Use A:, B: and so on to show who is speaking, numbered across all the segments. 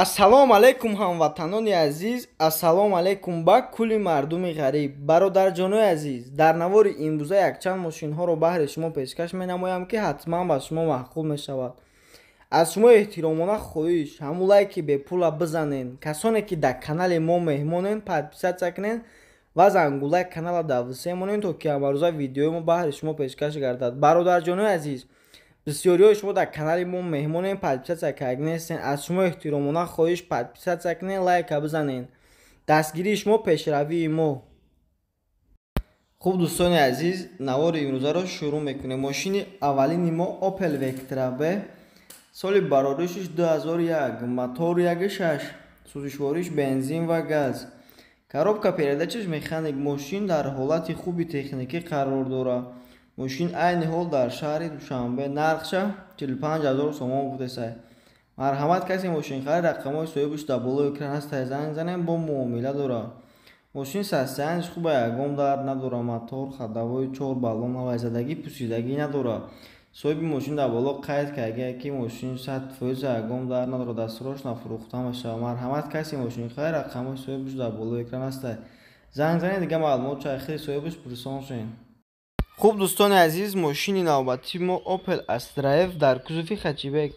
A: Ассалому алайкум, ҳамватанони азиз, ассалому алайкум ба кулли мардуми ғариб. Бародарҷонои азиз, дар навори имрӯза якчанд мошинҳоро баҳри шумо пешкаш менамоям, ки ҳатман ба шумо маъқул мешавад. Аз шумо эҳтиромона хоҳиш, ҳамун лайки бепула бизанен. Касоне ки дар канали мо меҳмонен, подписаться кунен ва зангулаи канала давсе монен, то ки ҳамарӯза видеои мо баҳри шумо пешкаш гардад. Бародарҷонои азиз, бисёриҳои шумо дар канали мо меҳмонен, подписаться карда нестен. Аз шумо эҳтиромона хоҳиш, подписаться кунен, лайка бизанен. Дастгирии шумо пешравии мо. Хуб, дӯстони азиз, навори имрӯзаро шурӯъ мекунем. Мошини аввалини мо Opel Vectra B, соли бароришиш 2001, мотор 1.6, сӯзишвориш бензин ва газ, коробка передачаш механик. Мошин дар ҳолати хуби техникӣ қарор дорад. Мошин айни ҳол дар шаҳри Душанбе, нархша 45 000 сомон будесай. Марҳамат, касе мошинхарид, рақамҳои соҳибаш дар болои экран ҳастай, занг занем, бо муомила дорад. Мошин состоянияш хуба, ягон дард надорад, мотор, ходовой, чор баллон, ҳавайзадагӣ, пусидагӣ надорад. Соҳиби мошин дар боло қайд кардагиа, ки мошин 100%, ягон дард надорад, дастсрочно фурӯхта мешавад. Марҳамат, касе мошинхарид, рақамҳои соҳибаш дар болои экран ҳастай, занг занед, дига маълумот чайхири соҳибаш пурсон шавед. Хуб, дӯстони азиз, мошини навбатии мо Opel Astra F дар кузови хэтчбек,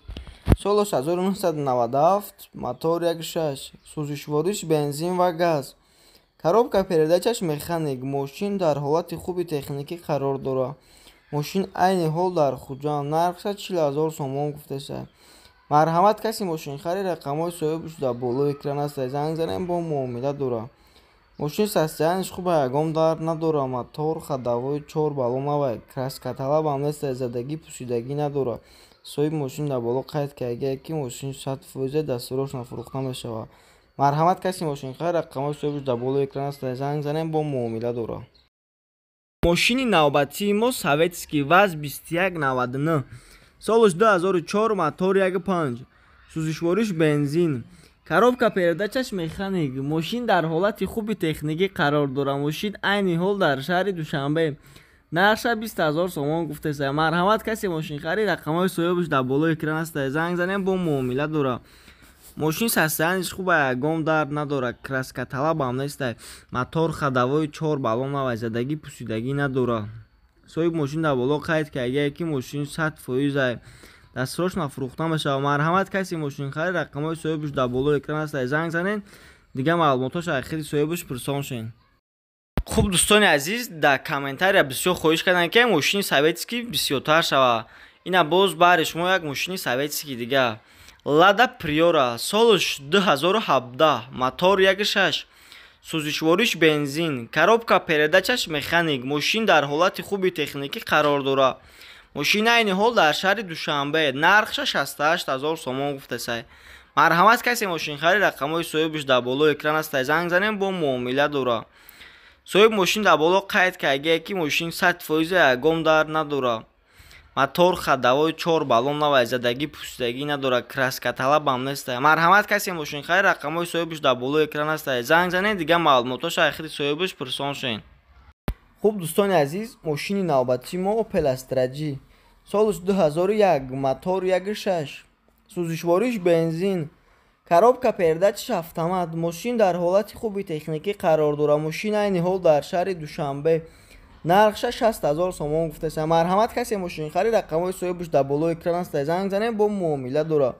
A: солаш 1997, мотор 1.6, сӯзишвориш бензин ва газ, коробка передачаш механик. Мошин дар ҳолати хуби техникӣ қарор дорад. Мошин айни ҳол дар Хуҷанд, нархша 40 000 сомон гуфтеса. Марҳамат, касе мошинхарид, рақамҳои соҳибаш дар болои экран ҳастай, занг занем, бо муомила дорад. Мошин состоянияш хуба, ягон дард надорад, мотор, ходовой, чор баллон навай, краскаталабам нестай, задагӣ, пусидагӣ надорад. Соҳиби мошин дар боло қайд кардагиа, ки мошин 100%, дастсрочно фурӯхта мешавад. Марҳамат, касе мошинхарид, рақамҳои соҳибаш дар болои экран ҳастай, занг занем, бо муомила дорад. Мошини навбатии мо советский ВАЗ 2199, солаш 2004, мотор 1.5, сӯзишвориш бензин, коробка передачаш механик. Мошин дар ҳолати хуби техникӣ қарор дорад. Мошин айни ҳол дар шаҳри Душанбе, нархша 20 000 сомон гуфтеса. Марҳамат, касе мошинхарид, рақамҳои соҳибаш дар болои экран ҳастай, занг занем, бо муомила дорад. Мошин состоянияш хуба, ягон дард надорад, краскаталабам нестай, мотор, ходовой, чор баллон навай, задагӣ, пусидагӣ надорад. Соҳиби мошин дар боло қайд кардагиа, ки мошин 100%, дастсрочно фурӯхта мешавад. Марҳамат, касе мошинхарид, рақамҳои соҳибаш дар болои экран ҳастай, занг занед, дига маълумотҳоша хири соҳибаш пурсон шавед. Хуб, дӯстони азиз, дар комментария бисёр хоҳиш карданд, ки мошини советский бисёртар шавад. Ина боз баҳри шумо як мошини советский дига, Лада Приора, солаш 2017, мотор 1.6, сӯзишвориш бензин, коробка передачаш механик. Мошин дар ҳолати хуби техникӣ қарор дорад. Мошин айни ҳол дар шаҳри Душанбе, нархша 68 000 сомон гуфтесай. Марҳамат, касе мошинхарид, рақамҳои соҳибаш дар болои экран ҳастай, занг занем, бо муомила дорад. Соҳиби мошин дар боло қайд кардагиа, ки мошин 100%, ягон дард надорад, мотор, ходовой, чор баллон навай, задагӣ, пусидагӣ надорад, краскаталабам нестай. Марҳамат, касе мошинхарид, рақамҳои соҳибаш дар болои экран ҳастай, занг занед, дига маълумотҳоша хири соҳибаш пурсон шавед. Хуб, дӯстони азиз, мошини навбатии мо Opel Astra J, солаш 2001, мотор 1.6, сӯзишвориш бензин, коробка передачаш автомат. Мошин дар ҳолати хуби техникӣ қарор дорад. Мошин айни ҳол дар шаҳри Душанбе, нархша 60 000 сомон гуфтеса. Марҳамат, касе мошинхарид, рақамҳои соҳибаш дар болои экран ҳастай, занг занем, бо муомила дорад.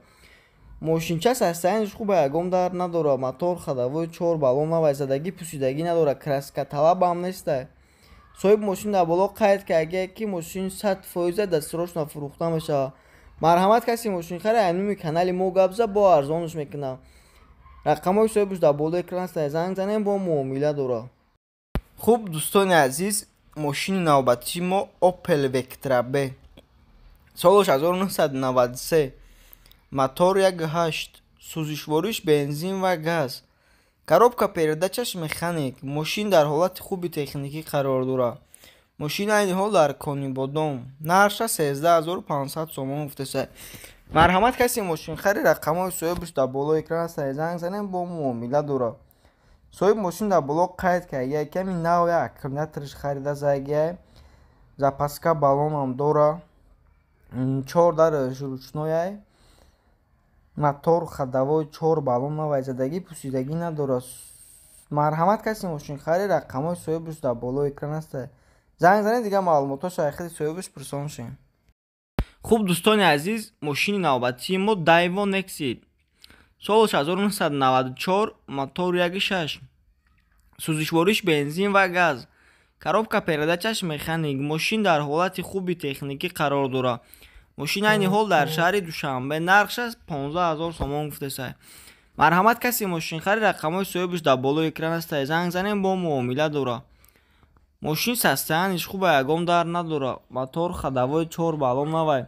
A: Мошинча состоянияш хуба, ягон дард надорад, мотор, ходовой, чор баллон навай, задагӣ, пусидагӣ надорад, краскаталабам нестай. Соҳиби мошин дар боло қайд кардагиа, ки мошин 100%, дастсрочно фурӯхта мешавад. Марҳамат, касе мошинхарид, ай номи канали мо гап зад, бо арзонаш мекунам. Рақамҳои соҳибаш дар болои экран ҳастай, занг занем, бо муомила дорад. Хуб, дӯстони азиз, мошини навбатии мо Opel Vectra B, солаш 1993, мотор 1.8, сӯзишвориш бензин ва газ, коробка передачаш механик. Мошин дар ҳолати хуби техникӣ қарор дорад. Мошин айни ҳол дар Конибодом, нархша 13 500 сомон гуфтеса. Марҳамат, касе мошинхарид, рақамҳои соҳибаш дар болои экран ҳастай, занг занем, бо муомила дорад. Соҳиби мошин дар боло қайд кардагиа, ками нав як аккумулятораш харида задагиа, запаска баллонам дорад, чор дараш ручнояй. Мотор ходовой чор баллон навай, задагӣ пусидагӣ надорад. Марҳамат, касе мошинхарид, рақамҳои соҳибаш дар болои экран аст, занг занед, дигар маълумотҳоша худи соҳибаш пурсон шем. Хуб, дӯстони азиз, мошини навбатии мо Дайво Некси, солаш 1994, мотор 1,6, сӯзишвориш бензин ва газ, коробка передачаш механик. Мошин дар ҳолати хуби техникӣ қарор дорад. Мошин айни ҳол дар шаҳри Душанбе, нархш 15 000 сомон гуфтесай. Марҳамат, касе мошинхарид, рақамҳои соҳибаш дар болои экран аст, занг занем, бо муомила дорад. Мошин состояниш хуба, ягон дар надорад. Мотор ходовой чор баллон навай,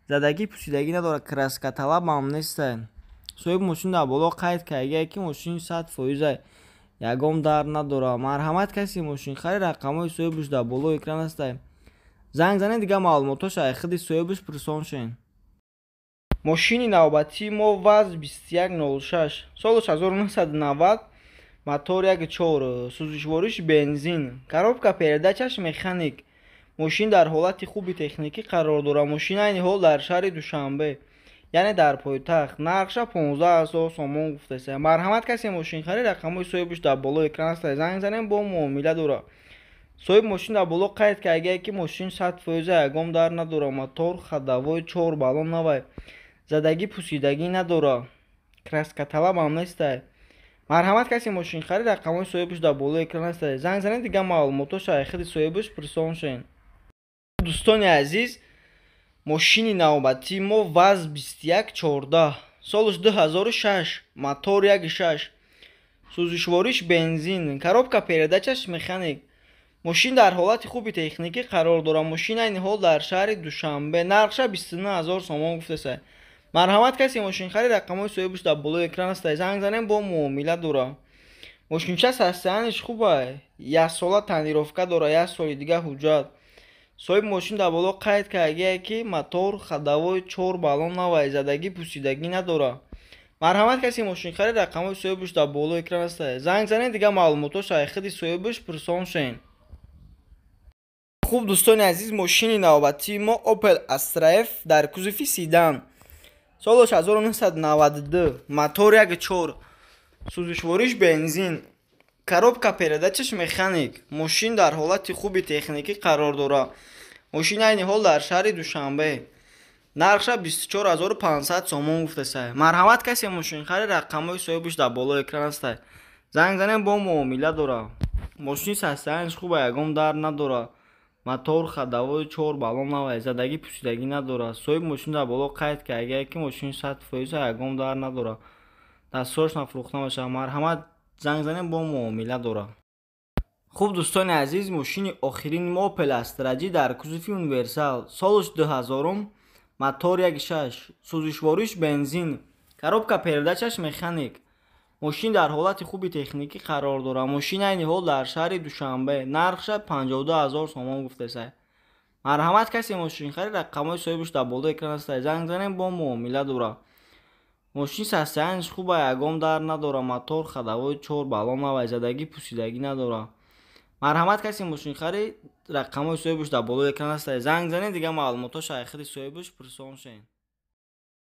A: задагӣ пусидагӣ надорад, краскаталабам нестай. Соҳиби мошин дар боло қайд кардагие, ки мошин 100 фоиза, ягон дар надорад. Марҳамат, касе мошинхарид, рақамҳои соҳибаш дар болои экран астай, занг занед, дигар маълумотҳоша худи соҳибаш пурсон шен. Мошини навбатии мо ВАЗ 2106, солаш 1990, мотор 1,4, сӯзишвориш бензин, коробка передачаш механик. Мошин дар ҳолати хуби техникӣ қарор дорад. Мошин айни ҳол дар шаҳри Душанбе, яъне дар пойтахт, нархша 15 000 сомон гуфтеса. Марҳамат, касе мошинхарид, рақамҳои соҳибаш дар болои экран аст, занг занем, бо муомила дорад. Соҳиби мошин дар боло қайд кардагие, ки мошин 100 фоиза, ягон дар надорад. Мотор ходовой чор баллон навай, задагӣ пусидагӣ надорад, краскаталабам нестай. Марҳамат, касе мошинхарид, рақамҳои соҳибаш дар болои экран аст, занг занед, дигар маълумотҳоша худи соҳибаш пурсон шен. Дӯстони азиз, мошини навбатии мо ВАЗ 2114, солаш 2006, мотор 1,6, сӯзишвориш бензин, коробка передачаш механик. Мошин дар ҳолати хуби техникӣ қарор дорад. Мошин айни ҳол дар шаҳри Душанбе, нархша 29 000 сомон гуфтеса. Марҳамат, касе мошинхарид, рақамҳои соҳибаш дар болои экран аст, занг занем, бо муомила дорад. Мошинча состояниш хуба, яксола тонировка дорад, як соли дига ҳуҷҷат. Соҳиби мошин дар боло қайд кардагие, ки мотор ходовой чор баллон навай, задагӣ пусидагӣ надорад. Марҳамат, касе мошинхарид, рақамҳои соҳибаш дар болои экран аст, занг занед, дигар маълумотҳоша худи соҳибаш пурсон шен. Хуб, дӯстони азиз, мошини навбатии мо Opel Astra F дар кузови седан, солаш 1992, мотор 1,4, сӯзишвориш бензин, коробка передачаш механик. Мошин дар ҳолати хуби техникӣ қарор дорад. Мошин айни ҳол дар шаҳри Душанбе, нархша 24 500 сомон гуфтесай. Марҳамат, касе мошинхарид, рақамҳои соҳибаш дар болои экран астай, занг занем, бо муомила дорад. Мошини состояниш хуба, ягон дар надорад. Мотор ходовой чор баллон навай, задагӣ пусидагӣ надорад. Соҳиби мошин дар боло қайд кардагие, ки мошин 100 фоиза, ягон дар надорад, дастҳояш нафурӯхта мешавад. Марҳамат, занг занем, бо муомила дорад. Хуб, дӯстони азиз, мошини охирини мо Opel Astra J дар кузови универсал, солаш 2000-ум, мотор 1,6, сӯзишвориш бензин, коробка передачаш механик. Мошин дар ҳолати хуби техникӣ қарор дорад. Мошин айни ҳол дар шаҳри Душанбе, нархша 52 000 сомон гуфтесай. Марҳамат, касе мошинхарид, рақамҳои соҳибаш дар болои экран аст, занг занем, бо муомила дорад. Мошин состояниш хуба, ягон дар надорад. Мотор ходовой чор баллон навай, задагӣ пусидагӣ надорад. Марҳамат, касе мошинхарид, рақамҳои соҳибаш дар болои экран аст, занг занед, дигар маълумотҳоша худи соҳибаш пурсон шен.